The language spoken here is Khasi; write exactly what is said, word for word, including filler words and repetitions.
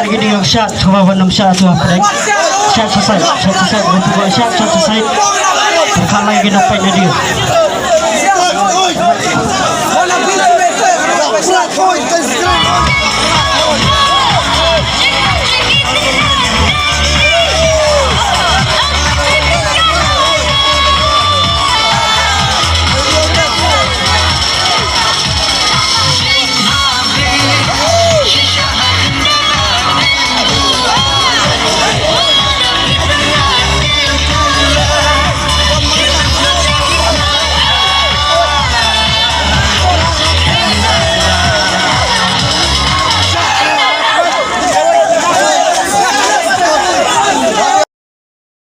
Ki dei ïa ka shot, kaba ban ym shot tu hapdeng. Shot sa side, shot sa side, shot sa side. Pyrkhat lagi ki nongpeit na dei.